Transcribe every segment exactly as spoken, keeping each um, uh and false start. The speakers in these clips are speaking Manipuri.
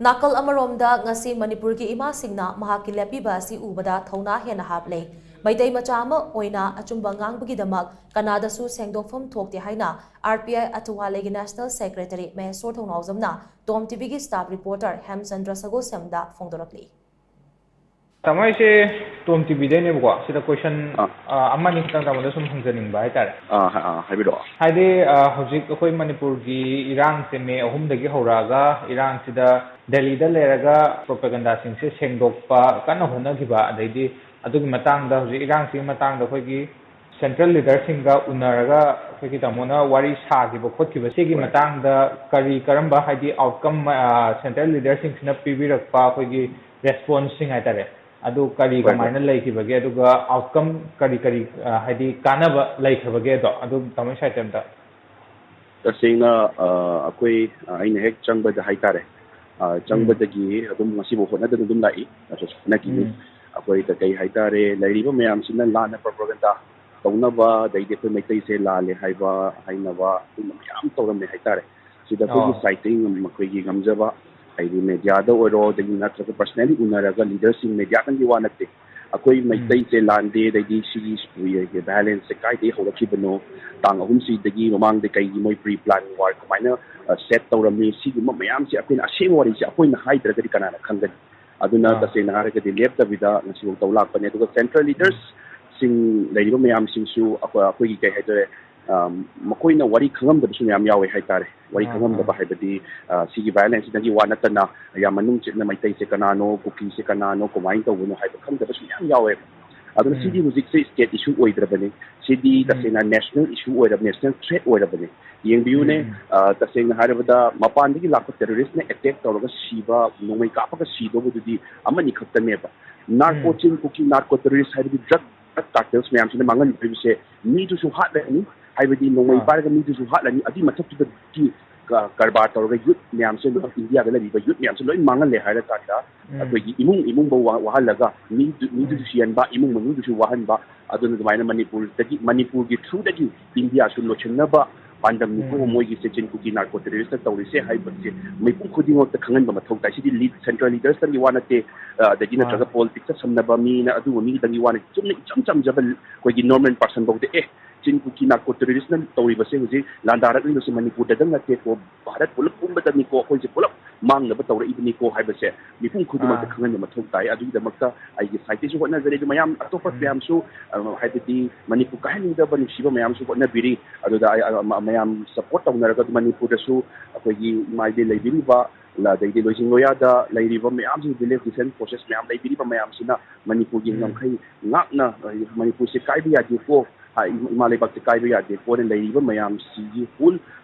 ꯅꯥꯀꯜ ꯑꯃꯔꯣꯝꯗ, ꯉꯁꯤ ꯃꯅꯤꯄꯨꯔꯒꯤ ꯏꯃꯥꯁꯤꯡꯅ ꯃꯍꯥꯛꯀꯤ ꯂꯦꯞꯄꯤꯕ ꯑꯁꯤ ꯎꯕꯗ ꯊꯧꯅꯥ ꯍꯦꯟꯅ ꯍꯥꯞꯂꯦ꯫ ꯃꯩꯇꯩ ꯃꯆꯥ ꯑꯃ ꯑꯣꯏꯅ ꯑꯆꯨꯝꯕ ꯉꯥꯡꯕꯒꯤꯗꯃꯛ ꯀꯅꯥꯗꯁꯨ ꯁꯦꯡꯗꯣꯛꯐꯝ ꯊꯣꯛꯇꯦ ꯍꯥꯏꯅ R P I ꯑꯊꯋꯥꯂꯩꯒꯤ National Secretary Mysore ꯊꯧꯅꯥꯎꯖꯝꯅ Tom T Vꯒꯤ staff reporter ꯍꯦꯝꯆꯟꯗ꯭ꯔ ꯁꯒꯣꯜꯁꯦꯝꯗ ꯐꯣꯡꯗꯣꯔꯛꯂꯤ꯫ ꯇꯥꯃꯣ, ꯑꯩꯁꯦ Tom T Vꯗꯩꯅꯦꯕꯀꯣ꯫ ꯁꯤꯗ question, ꯑꯥ꯫ ꯑ, ꯑꯃꯅꯤ ꯈꯛꯇꯪ ꯇꯥꯃꯣꯗ ꯁꯨꯝ ꯍꯪꯖꯅꯤꯡꯕ ꯍꯥꯏꯇꯥꯔꯦ꯫ ꯑꯥ, ꯍ-, ꯑꯥ, ꯍꯥꯏꯕꯤꯔꯛꯑꯣ꯫ ꯍꯥꯏꯗꯤ, ꯑ, ꯍꯧꯖꯤꯛ ꯑꯩꯈꯣꯏ ꯃꯅꯤꯄꯨꯔꯒꯤ ꯏꯔꯥꯡꯁꯦ May ꯑꯍꯨꯝꯗꯒꯤ ꯍꯧꯔꯛꯑꯒ ꯏꯔꯥꯡꯁꯤꯗ ꯗꯦꯜꯂꯤꯗ ꯂꯩꯔꯒ propagandaꯁꯤꯡꯁꯦ ꯁꯦꯡꯗꯣꯛꯄ ꯀꯟꯅ ꯍꯣꯠꯅꯈꯤꯕ, ꯑꯗꯩꯗꯤ ꯑꯗꯨꯒꯤ ꯃꯇꯥꯡꯗ, ꯍꯧꯖꯤꯛ ꯏꯔꯥꯡꯁꯤꯒꯤ ꯃꯇꯥꯡꯗ ꯑꯩꯈꯣꯏꯒꯤ central leaderꯁꯤꯡꯒ ꯎꯅꯔꯒ ꯑꯩꯈꯣꯏꯒꯤ ꯇꯥꯃꯣꯅ ꯋꯥꯔꯤ ꯁꯥꯈꯤꯕ ꯈꯣꯠꯈꯤꯕ, ꯁꯤꯒꯤ ꯍꯣꯏ꯫ ꯃꯇꯥꯡꯗ ꯀꯔꯤ ꯀꯔꯝꯕ, ꯍꯥꯏꯗꯤ, outcome, ꯑ, central leaderꯁꯤꯡꯁꯤꯅ ꯄꯤꯕꯤꯔꯛꯄ ꯑꯩꯈꯣꯏꯒꯤ responseꯁꯤꯡ ꯍꯥꯏꯇꯥꯔꯦ, ꯑꯗꯨ ꯀꯔꯤ ꯍꯣꯏ, ꯍꯣꯏ꯫ ꯀꯃꯥꯏꯅ ꯂꯩꯈꯤꯕꯒꯦ, ꯑꯗꯨꯒ outcome ꯀꯔꯤ ꯀꯔꯤ, ꯑ, ꯍꯥꯏꯗꯤ, ꯀꯥꯟꯅꯕ ꯂꯩꯈ꯭ꯔꯕꯒꯦꯗꯣ, ꯑꯗꯨ ꯇꯥꯃꯣꯒꯤ sideꯇ ꯑꯝꯇ꯫ ꯇꯁꯦꯡꯅ, ꯑ, ꯑꯩꯈꯣꯏ, ꯑ, ꯑꯩꯅ ꯍꯦꯛ ꯆꯪꯕꯗ ꯍꯥꯏꯇꯥꯔꯦ, ꯑ, ꯎꯝ꯫ ꯆꯪꯕꯗꯒꯤ ꯑꯗꯨꯝ ꯉꯁꯤꯐꯥꯎ ꯍꯣꯠꯅꯗꯅ ꯑꯗꯨꯝ ꯂꯥꯛꯏ꯫ ꯑꯁ, ꯍꯟꯗꯛꯀꯤꯅꯤ꯫ ꯎꯝ꯫ ꯑꯩꯈꯣꯏꯗ ꯀꯩ ꯍꯥꯏꯇꯥꯔꯦ, ꯂꯩꯔꯤꯕ ꯃꯌꯥꯝꯁꯤꯅ ꯂꯥꯟꯅ propaganda ꯇꯧꯅꯕ, ꯑꯗꯩꯗꯤ ꯑꯩꯈꯣꯏ ꯃꯩꯇꯩꯁꯦ ꯂꯥꯜꯂꯦ ꯍꯥꯏꯕ, ꯍꯥꯏꯅꯕ ꯑꯗꯨꯝꯕ ꯃꯌꯥꯝ ꯇꯧꯔꯝꯃꯦ ꯍꯥꯏꯇꯥꯔꯦ꯫ ꯁꯤꯗ ꯑꯩꯈꯣꯏꯒꯤ ꯑꯣ꯫ Sideꯇꯒꯤ ꯉꯝ-, ꯑꯩꯈꯣꯏꯒꯤ ꯉꯝꯖꯕ, ꯍꯥꯏꯗꯤ mediaꯗ ꯑꯣꯏꯔꯣ, ꯑꯗꯒꯤ ꯅꯠꯇ꯭ꯔꯒ personally ꯎꯅꯔꯒ leaderꯁꯤꯡ, mediaꯗꯪꯒꯤ ꯋꯥ ꯅꯠꯇꯦ, ꯑꯩꯈꯣꯏ ꯎꯝ꯫ ꯃꯩꯇꯩꯁꯦ ꯂꯥꯟꯗꯦ, ꯑꯗꯩꯗꯤ ꯁꯤꯒꯤ violenceꯁꯦ ꯀꯥꯏꯗꯒꯤ ꯍꯧꯔꯛꯈꯤꯕꯅꯣ, ꯇꯥꯡ ꯑꯍꯨꯝꯁꯤꯗꯒꯤ ꯃꯃꯥꯡꯗ ꯀꯩꯒꯤ ꯃꯣꯏ pre-plan war ꯀꯃꯥꯏꯅ, ꯑ, set ꯇꯧꯔꯝꯃꯤ, ꯁꯤꯒꯨꯝꯕ ꯃꯌꯥꯝꯁꯦ ꯑꯩꯈꯣꯏꯅ ꯑꯁꯦꯡꯕ ꯋꯥꯔꯤꯁꯦ ꯑꯩꯈꯣꯏꯅ ꯍꯥꯏꯗ꯭ꯔꯒꯗꯤ ꯀꯅꯥꯅ ꯈꯪꯒꯅꯤ? ꯑꯗꯨꯅ ꯑꯥ꯫ ꯇꯁꯦꯡꯅ ꯍꯥꯏꯔꯒꯗꯤ ꯂꯦꯞꯇꯕꯤꯗ ꯉꯁꯤꯐꯥꯎ ꯇꯧ ꯂꯥꯛꯄꯅꯦ꯫ ꯑꯗꯨꯒ central ꯎꯝ꯫ leadersꯁꯤꯡ ꯂꯩꯔꯤꯕ ꯃꯌꯥꯝꯁꯤꯡꯁꯨ ꯑꯩꯈꯣꯏ, ꯑꯩꯈꯣꯏꯒꯤ ꯀꯩ ꯍꯥꯏꯇꯥꯔꯦ, ꯑ, ꯃꯈꯣꯏꯅ ꯋꯥꯔꯤ ꯈꯪꯉꯝꯗꯕꯁꯨ ꯃꯌꯥꯝ ꯌꯥꯎꯋꯦ ꯍꯥꯏꯇꯥꯔꯦ꯫ ꯋꯥꯔꯤ ꯑꯥ, ꯈꯪꯉꯝꯗꯕ ꯑꯥ꯫ ꯍꯥꯏꯕꯗꯤ, ꯑ, ꯁꯤꯒꯤ violenceꯁꯤꯗꯒꯤ ꯋꯥ ꯅꯠꯇꯅ ꯌꯥꯝ ꯃꯅꯨꯡ ꯆꯤꯟꯅ ꯃꯩꯇꯩꯁꯦ ꯀꯅꯥꯅꯣ, ꯀꯨꯀꯤꯁꯦ ꯀꯅꯥꯅꯣ, ꯀꯃꯥꯏꯅ ꯇꯧꯕꯅꯣ ꯍꯥꯏꯕ ꯈꯪꯗꯕꯁꯨ ꯃꯌꯥꯝ ꯌꯥꯎꯋꯦꯕ꯫ ꯑꯗꯨꯅ ꯎꯝ꯫ ꯁꯤꯗꯤ ꯍꯧꯖꯤꯛꯁꯦ state issue ꯑꯣꯏꯗ꯭ꯔꯕꯅꯤ꯫ ꯁꯤꯗꯤ ꯎꯝ꯫ ꯇꯁꯦꯡꯅ national issue ꯑꯣꯏꯔꯕ, national threat ꯑꯣꯏꯔꯕꯅꯤ꯫ ꯌꯦꯡꯕꯤꯌꯨꯅꯦ, ꯎꯝ, ꯎꯝ꯫ ꯑ, ꯇꯁꯦꯡꯅ ꯍꯥꯏꯔꯕꯗ ꯃꯄꯥꯟꯗꯒꯤ ꯂꯥꯛꯄ terroristꯅ attack ꯇꯧꯔꯒ ꯁꯤꯕ, ꯅꯣꯡꯃꯩ ꯀꯥꯞꯄꯒ ꯁꯤꯗꯧꯕꯗꯨꯗꯤ ꯑꯃꯅꯤ ꯈꯛꯇꯅꯦꯕ꯫ Narco ꯎꯝ꯫ chain, ꯀꯨꯀꯤ narco terrorist ꯍꯥꯏꯕꯗꯤ drug, drug cartelsꯃꯌꯥꯝꯁꯤꯅ ꯃꯥꯡꯍꯟꯕꯤꯔꯤꯕꯁꯦ ꯃꯤꯗꯨꯁꯨ ꯍꯥꯠꯂꯅꯤ, ꯍꯥꯏꯕꯗꯤ ꯅꯣꯡꯃꯩ ꯑꯥ꯫ ꯄꯥꯏꯔꯒ ꯃꯤꯗꯨꯁꯨ ꯍꯥꯠꯂꯅꯤ, ꯑꯗꯨꯒꯤ ꯃꯊꯛꯇꯨꯗꯒꯤ ꯀ-, ꯀꯔꯕꯥꯔ ꯇꯧꯔꯒ ꯌꯨꯠ ꯃꯌꯥꯝꯁꯦ, ꯏꯟꯗꯤꯌꯥꯗ ꯂꯩꯔꯤꯕ ꯌꯨꯠ ꯃꯌꯥꯝꯁꯦ ꯂꯣꯏ ꯃꯥꯡꯍꯜꯂꯦ ꯍꯥꯏꯔ ꯀꯥꯟꯗ, ꯑꯩꯈꯣꯏꯒꯤ ꯏꯃꯨꯡ ꯏꯃꯨꯡꯕꯨ ꯋꯥ-, ꯋꯥꯍꯜꯂꯒ, ꯃꯤꯗꯨ-, ꯃꯤꯗꯨꯁꯨ ꯁꯤꯍꯟꯕ, ꯏꯃꯨꯡ ꯃꯅꯨꯡꯗꯨꯁꯨ ꯋꯥꯍꯟꯕ, ꯑꯗꯨꯅ ꯑꯗꯨꯃꯥꯏꯅ ꯃꯅꯤꯄꯨꯔꯗꯒꯤ, ꯃꯅꯤꯄꯨꯔꯒꯤ through ꯗꯒꯤ ꯏꯟꯗꯤꯌꯥꯁꯨ ꯂꯣꯏꯁꯤꯟꯅꯕ ꯄꯥꯟꯗꯝꯅꯤꯀꯣ ꯃꯣꯏꯒꯤꯁꯦ, ꯆꯤꯟ ꯀꯨꯀꯤ ꯅꯥꯔꯀꯣ ꯇꯦꯔꯣꯔꯤꯁꯇ ꯇꯧꯔꯤꯁꯦ ꯍꯥꯏꯕꯁꯦ ꯃꯤꯄꯨꯝ ꯈꯨꯗꯤꯡꯃꯛꯇ ꯈꯪꯍꯟꯕ ꯃꯊꯧ ꯇꯥꯏ꯫ ꯁꯤꯗꯤ ꯂꯤꯗ, ꯁꯦꯟꯇ꯭ꯔꯦꯜ ꯂꯤꯗꯔꯁꯇꯪꯒꯤ ꯋꯥ ꯅꯠꯇꯦ, ꯑ, ꯑꯗꯒꯤ ꯅꯠꯇ꯭ꯔꯒ ꯄꯣꯂꯤꯇꯤꯛꯁꯇ ꯁꯝꯅꯕ ꯃꯤꯅ, ꯑꯗꯨꯒꯨꯝꯕ ꯃꯤꯗꯪꯒꯤ ꯋꯥ ꯅꯠꯇꯦ꯫ ꯆꯨꯝꯅ ꯏꯆꯝ ꯆꯝꯖꯕ ꯑꯩꯈꯣꯏꯒꯤ ꯅꯣꯔꯃꯦꯜ ꯄꯥꯔꯁꯟ ꯐꯥꯎꯗ, ꯑꯦ, ꯆꯤꯟ ꯀꯨꯀꯤ ꯅꯥꯔꯀꯣ ꯇꯦꯔꯣꯔꯤꯁꯅ ꯇꯧꯔꯤꯕꯁꯦ ꯍꯧꯖꯤꯛ ꯂꯥꯟꯗꯥꯔꯛꯂꯤꯕꯁꯦ ꯃꯅꯤꯄꯨꯔꯗꯗꯪ ꯅꯠꯇꯦꯀꯣ, ꯚꯥꯔꯠ ꯄꯨꯂꯞ ꯄꯨꯝꯕꯗꯅꯤꯀꯣ, ꯑꯩꯈꯣꯏꯁꯦ ꯄꯨꯂꯞ ꯃꯥꯡꯅꯕ ꯇꯧꯔꯛꯏꯕꯅꯤꯀꯣ ꯍꯥꯏꯕꯁꯦ ꯃꯤꯄꯨꯝ ꯈꯨꯗꯤꯡꯃꯛꯇ ꯈꯪꯍꯟꯕ ꯃꯊꯧ ꯇꯥꯏ꯫ ꯑꯗꯨꯒꯤꯗꯃꯛꯇ ꯑꯩꯒꯤ ꯁꯥꯏꯠꯇꯒꯤꯁꯨ ꯍꯣꯠꯅꯖꯔꯤ꯫ ꯑꯗꯨ ꯃꯌꯥꯝ, ꯑꯇꯣꯞꯄ ꯃꯌꯥꯝꯁꯨ, ꯑ, ꯍꯥꯏꯕꯗꯤ ꯃꯅꯤꯄꯨꯔ ꯀꯥꯏꯍꯟꯅꯤꯡꯗꯕ ꯅꯨꯡꯁꯤꯕ ꯃꯌꯥꯝꯁꯨ ꯍꯣꯠꯅꯕꯤꯔꯤ꯫ ꯑꯗꯨꯗ ꯑꯩ, ꯑ, ꯃ-, ꯃꯌꯥꯝ ꯁꯄꯣꯔꯠ ꯇꯧꯅꯔꯒ ꯑꯗꯨ ꯃꯅꯤꯄꯨꯔꯗꯁꯨ ꯑꯩꯈꯣꯏꯒꯤ ꯏꯃꯥ ꯏꯕꯦꯜ ꯂꯩꯕꯤꯔꯤꯕ, ꯑꯗꯩꯗꯤ ꯂꯣꯏꯖꯤꯡ ꯂꯣꯌꯥꯗ ꯂꯩꯔꯤꯕ ꯃꯌꯥꯝꯁꯤꯡ, ꯔꯤꯂꯤꯐ ꯗꯤꯐꯦꯟꯁ ꯐꯣꯔꯁꯦꯁ ꯃꯌꯥꯝ ꯂꯩꯕꯤꯔꯤꯕ ꯃꯌꯥꯝꯁꯤꯅ ꯃꯅꯤꯄꯨꯔꯒꯤ ꯉꯝꯈꯩ ꯉꯥꯛꯅ, ꯑ, ꯃꯅꯤꯄꯨꯔꯁꯦ ꯀꯥꯏꯕ ꯌꯥꯗꯦꯀꯣ, ꯍꯥꯏ, ꯏꯃꯥ ꯂꯩꯕꯥꯛꯁꯦ ꯀꯥꯏꯕ ꯌꯥꯗꯦꯀꯣꯅ ꯂꯩꯔꯤꯕ ꯃꯌꯥꯝꯁꯤꯒꯤ ꯍꯣꯜ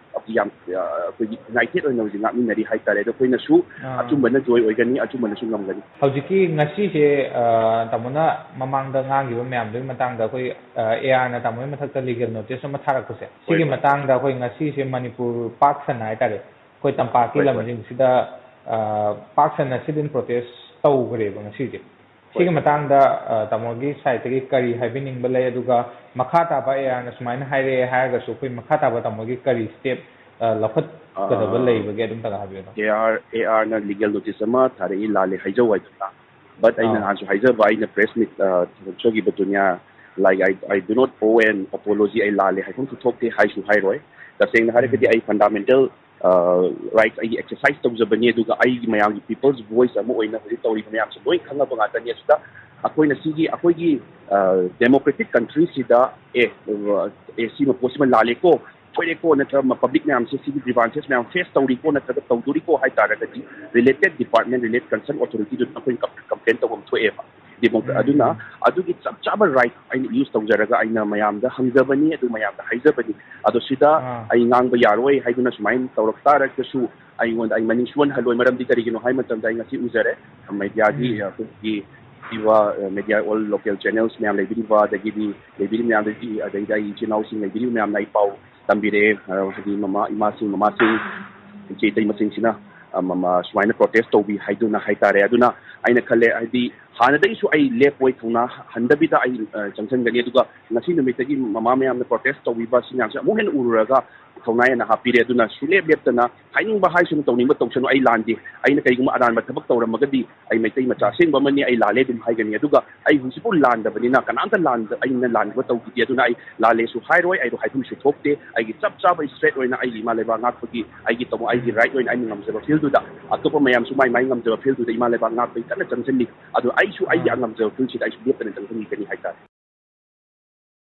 ꯌꯥꯝ, ꯑ, ꯑꯩꯈꯣꯏꯒꯤ ꯌꯨꯅꯥꯏꯇꯦꯠ ꯑꯣꯏꯅ ꯍꯧꯖꯤꯛ ꯉꯥꯛꯃꯤꯟꯅꯔꯤ ꯍꯥꯏꯇꯥꯔꯦ꯫ ꯑꯗꯣ ꯑꯩꯈꯣꯏꯅꯁꯨ ꯑꯥ꯫ ꯑꯆꯨꯝꯕꯅ ꯖꯣꯏ ꯑꯣꯏꯒꯅꯤ, ꯑꯆꯨꯝꯕꯅꯁꯨ ꯉꯝꯒꯅꯤ꯫ ꯍꯧꯖꯤꯛꯀꯤ ꯉꯁꯤꯁꯦ, ꯑ, ꯇꯥꯃꯣꯅ ꯃꯃꯥꯡꯗ ꯉꯥꯡꯈꯤꯕ ꯃꯌꯥꯝꯗꯨꯒꯤ ꯃꯇꯥꯡꯗ ꯑꯩꯈꯣꯏ, ꯑ, ꯑꯦ ꯑꯥꯔꯅ ꯇꯥꯃꯣꯒꯤ ꯃꯊꯛꯇ ꯂꯤꯒꯦꯜ ꯅꯣꯇꯤꯁ ꯑꯃ ꯊꯥꯔꯛꯄꯁꯦ, ꯍꯣꯏ, ꯁꯤꯒꯤ ꯍꯣꯏ꯫ ꯃꯇꯥꯡꯗ ꯑꯩꯈꯣꯏ ꯉꯁꯤꯁꯦ ꯃꯅꯤꯄꯨꯔ ꯄꯥꯛ ꯁꯟꯅ ꯍꯥꯏꯇꯥꯔꯦ, ꯑꯩꯈꯣꯏ ꯇꯝꯄꯥꯛꯀꯤ ꯍꯣꯏ, ꯍꯣꯏ꯫ ꯂꯝꯁꯤꯡꯁꯤꯗ, ꯑ, ꯄꯥꯛ ꯁꯟꯅ ꯁꯤꯠ ꯏꯟ ꯄ꯭ꯔꯣꯇꯦꯁ ꯇꯧꯈ꯭ꯔꯦꯕ ꯉꯁꯤꯁꯦ꯫ ꯁꯤꯒꯤ ꯍꯣꯏ꯫ ꯃꯇꯥꯡꯗ, ꯑ, ꯇꯥꯃꯣꯒꯤ ꯁꯥꯏꯠꯇꯒꯤ ꯀꯔꯤ ꯍꯥꯏꯕꯤꯅꯤꯡꯕ ꯂꯩ? ꯑꯗꯨꯒ ꯃꯈꯥ ꯇꯥꯕ ꯑꯦ ꯑꯥꯔꯅ ꯁꯨꯃꯥꯏꯅ ꯍꯥꯏꯔꯛꯑꯦ ꯍꯥꯏꯔꯒꯁꯨ ꯑꯩꯈꯣꯏ ꯃꯈꯥ ꯇꯥꯕ ꯇꯥꯃꯣꯒꯤ ꯀꯔꯤ ꯁ꯭ꯇꯦꯞ, ꯑ, ꯂꯧꯈꯠꯀꯗꯕ ꯑ, ꯂꯩꯕꯒꯦ? ꯑꯗꯨꯝꯇꯒ ꯍꯥꯏꯕꯤꯌꯨꯅꯦ꯫ ꯑꯦ ꯑꯥꯔ, ꯑꯦ ꯑꯥꯔꯅ ꯂꯤꯒꯦꯜ ꯅꯣꯇꯤꯁ ꯑꯃ ꯊꯥꯔꯛꯏ, ꯂꯥꯜꯂꯦ ꯍꯥꯏꯖꯧ ꯍꯥꯏꯗꯅ꯫ But ꯑꯩꯅ ꯑꯥ꯫ ꯅꯍꯥꯟꯁꯨ ꯍꯥꯏꯖꯕ, ꯑꯩꯅ ꯄ꯭ꯔꯦꯁ ꯃꯤꯠ, ꯑ, ꯊꯣꯛꯈꯤꯕ ꯗꯨꯅꯤꯌꯥ, like, I, I do not owe an apology, ꯑꯩ ꯂꯥꯜꯂꯦ ꯍꯥꯏꯐꯝꯁꯨ ꯊꯣꯛꯇꯦ, ꯍꯥꯏꯁꯨ ꯍꯥꯏꯔꯣꯏ꯫ ꯇꯁꯦꯡꯅ ꯍꯥꯏꯔꯒꯗꯤ ꯎꯝ꯫ ꯑꯩ ꯐꯟꯗꯥꯃꯦꯟꯇꯦꯜ, ꯑ, ꯔꯥꯏꯠꯁ ꯑꯩꯒꯤ ꯑꯦꯛꯁꯔꯁꯥꯏꯁ ꯇꯧꯖꯕꯅꯤ, ꯑꯗꯨꯒ ꯑꯩꯒꯤ ꯃꯌꯥꯝꯒꯤ ꯄꯤꯄꯜꯁ ꯚꯣꯏꯁ ꯑꯃ ꯑꯣꯏꯅ ꯍꯧꯖꯤꯛ ꯇꯧꯔꯤꯕ ꯃꯌꯥꯝꯁꯦ ꯂꯣꯏ ꯈꯪꯉꯕ ꯉꯥꯛꯇꯅꯤ꯫ ꯑꯁꯤꯗ ꯑꯩꯈꯣꯏꯅ ꯁꯤꯒꯤ, ꯑꯩꯈꯣꯏꯒꯤ, ꯑ, ꯗꯦꯃꯣꯀ꯭ꯔꯦꯇꯤꯛ ꯀꯟꯇ꯭ꯔꯤꯁꯤꯗ, ꯑꯦ, ꯑ, ꯑꯦ, ꯁꯤꯃ ꯄꯣꯠꯁꯤꯃ ꯂꯥꯜꯂꯦꯀꯣ, ꯁꯣꯏꯔꯦꯀꯣ, ꯅꯠꯇ꯭ꯔꯒ ꯃ-, ꯄꯕ꯭ꯂꯤꯛ ꯃꯌꯥꯝꯁꯦ ꯁꯤꯒꯤ ꯒ꯭ꯔꯤꯚꯥꯟꯁꯦꯁ ꯃꯌꯥꯝ ꯐꯦꯁ ꯇꯧꯔꯤꯀꯣ ꯅꯠꯇ꯭ꯔꯒ ꯇꯧꯗꯣꯔꯤꯀꯣ ꯍꯥꯏ ꯇꯥꯔꯒꯗꯤ, ꯔꯤꯂꯦꯇꯦꯠ ꯗꯤꯄꯥꯔꯠꯃꯦꯟ, ꯔꯤꯂꯦꯠ ꯀꯟꯁꯔꯟ ꯑꯣꯊꯣꯔꯤꯇꯤꯗꯨꯗ ꯑꯩꯈꯣꯏꯅ ꯀꯝ-, ꯀꯝꯄ꯭ꯂꯦꯟ ꯇꯧꯐꯝ ꯊꯣꯛꯑꯦꯕ꯫ ꯗꯦꯃꯣꯀ꯭ꯔꯦ-, ꯎꯝ, ꯑꯗꯨꯅ ꯎꯝ꯫ ꯑꯗꯨꯒꯤ ꯆꯞ ꯆꯥꯕ ꯔꯥꯏꯠ ꯑꯩꯅ ꯌꯨꯁ ꯇꯧꯖꯔꯒ ꯑꯩꯅ ꯃꯌꯥꯝꯗ ꯍꯪꯖꯕꯅꯤ, ꯑꯗꯨ ꯃꯌꯥꯝꯗ ꯍꯥꯏꯖꯕꯅꯤ꯫ ꯑꯗꯣ ꯁꯤꯗ ꯑꯥ꯫ ꯑꯩ ꯉꯥꯡꯕ ꯌꯥꯔꯣꯏ ꯍꯥꯏꯗꯨꯅ ꯁꯨꯃꯥꯏꯅ ꯇꯧꯔꯛ ꯇꯥꯔꯒꯁꯨ ꯑꯩꯉꯣꯟꯗ, ꯑꯩ ꯃꯅꯤꯡ ꯁꯨꯍꯜꯍꯜꯂꯣꯏ꯫ ꯃꯔꯝꯗꯤ ꯀꯔꯤꯒꯤꯅꯣ ꯍꯥꯏꯕ ꯃꯇꯝꯗ ꯑꯩ ꯉꯁꯤ ꯎꯖꯔꯦ, ꯃꯦꯗꯤꯌꯥꯒꯤ, ꯎꯝ꯫ ꯑꯩꯈꯣꯏꯒꯤ ꯄꯤꯕ, ꯑ, ꯃꯦꯗꯤꯌꯥ, ꯑꯣꯜ ꯂꯣꯀꯦꯜ ꯆꯦꯅꯦꯜꯁ ꯃꯌꯥꯝ ꯂꯩꯕꯤꯔꯤꯕ, ꯑꯗꯒꯤꯗꯤ ꯂꯩꯕꯤꯔꯤꯕ ꯃꯌꯥꯝꯗꯒꯤ, ꯑꯗꯩꯗ ꯑꯩ ꯏꯆꯤꯜ ꯏꯅꯥꯎꯁꯤꯡ ꯂꯩꯕꯤꯔꯤꯕ ꯃꯌꯥꯝꯅ ꯑꯩ ꯄꯥꯎ ꯇꯝꯕꯤꯔꯛꯑꯦ꯫ ꯑ, ꯍꯥꯏꯗꯤ ꯃꯃꯥ, ꯏꯃꯥꯁꯤꯡ, ꯃꯃꯥꯁꯤꯡ, ꯏꯆꯦ ꯏꯇꯩꯃꯁꯤꯡꯁꯤꯅ, ꯑ, ꯃꯃꯥ ꯁꯨꯃꯥꯏꯅ protest ꯇꯧꯕꯤ ꯍꯥꯏꯗꯨꯅ ꯍꯥꯏꯇꯥꯔꯦ꯫ ꯑꯗꯨꯅ ꯑꯩꯅ ꯈꯜꯂꯦ, ꯍꯥꯏꯗꯤ ꯍꯥꯟꯅꯗꯒꯤꯁꯨ ꯑꯩ ꯂꯦꯞꯄꯣꯏ, ꯊꯧꯅꯥ ꯍꯟꯗꯕꯤꯗ ꯑꯩ, ꯑ, ꯆꯪꯁꯤꯟꯒꯅꯤ꯫ ꯑꯗꯨꯒ ꯉꯁꯤ ꯅꯨꯃꯤꯠꯇꯒꯤ ꯃꯃꯥ ꯃꯌꯥꯝꯅ protest ꯇꯧꯕꯤꯕ ꯁꯤ ꯃꯌꯥꯝꯁꯦ ꯑꯃꯨꯛ ꯍꯦꯟꯅ ꯎꯔꯨꯔꯒ ꯊꯧꯅꯥ ꯍꯦꯟꯅ ꯍꯥꯞꯄꯤꯔꯦ꯫ ꯑꯗꯨꯅ ꯁꯨꯡꯂꯦꯞ ꯂꯦꯞꯇꯅ ꯍꯥꯏꯅꯤꯡꯕ ꯍꯥꯏꯁꯅꯨ, ꯇꯧꯅꯤꯡꯕ ꯇꯧꯁꯅꯨ, ꯑꯩ ꯂꯥꯟꯗꯦ꯫ ꯑꯩꯅ ꯀꯩꯒꯨꯝꯕ ꯑꯔꯥꯟꯕ ꯊꯕꯛ ꯇꯧꯔꯝꯃꯒꯗꯤ ꯑꯩ ꯃꯩꯇꯩ ꯃꯆꯥ ꯑꯁꯦꯡꯕ ꯑꯃꯅꯤ, ꯑꯩ ꯂꯥꯜꯂꯦ ꯑꯗꯨꯝ ꯍꯥꯏꯒꯅꯤ꯫ ꯑꯗꯨꯒ ꯑꯩ ꯍꯧꯖꯤꯛꯐꯥꯎ ꯂꯥꯟꯗꯕꯅꯤꯅ, ꯀꯅꯥꯝꯇ ꯂꯥꯟꯗ-, ꯑꯩꯅ ꯂꯥꯟꯕ ꯇꯧꯈꯤꯗꯦ꯫ ꯑꯗꯨꯅ ꯑꯩ ꯂꯥꯜꯂꯦꯁꯨ ꯍꯥꯏꯔꯣꯏ, ꯑꯩꯗꯣ ꯍꯥꯏꯐꯝꯁꯨ ꯊꯣꯛꯇꯦ꯫ ꯑꯩꯒꯤ ꯆꯞ ꯆꯥꯕ straight ꯑꯣꯏꯅ ꯑꯩꯒꯤ ꯏꯃꯥ ꯂꯩꯕꯥꯛ ꯉꯥꯛꯄꯒꯤ ꯑꯩꯒꯤ ꯇꯧ-, ꯑꯩꯒꯤ right ꯑꯣꯏꯅ ꯑꯩꯅ ꯉꯝꯖꯕ field ꯗꯨꯗ, ꯑꯇꯣꯞꯄ ꯃꯌꯥꯝꯁꯨ ꯃꯥꯏ ꯃꯥꯏ ꯉꯝꯖꯕ field ꯗꯨꯗ ꯏꯃꯥ ꯂꯩꯕꯥꯛ ꯉꯥꯛꯄꯒꯤ ꯀꯟꯅ ꯆꯪꯁꯤꯜꯂꯤ꯫ ꯑꯗꯣ ꯑꯩꯁꯨ ꯑꯩꯒꯤ ꯑꯥ꯫ ꯑꯉꯝꯖꯕ field ꯁꯤꯗ ꯑꯩꯁꯨ ꯂꯦꯞꯇꯅ ꯆꯪꯁꯤꯟꯈꯤꯒꯅꯤ ꯍꯥꯏꯇꯥꯔꯦ꯫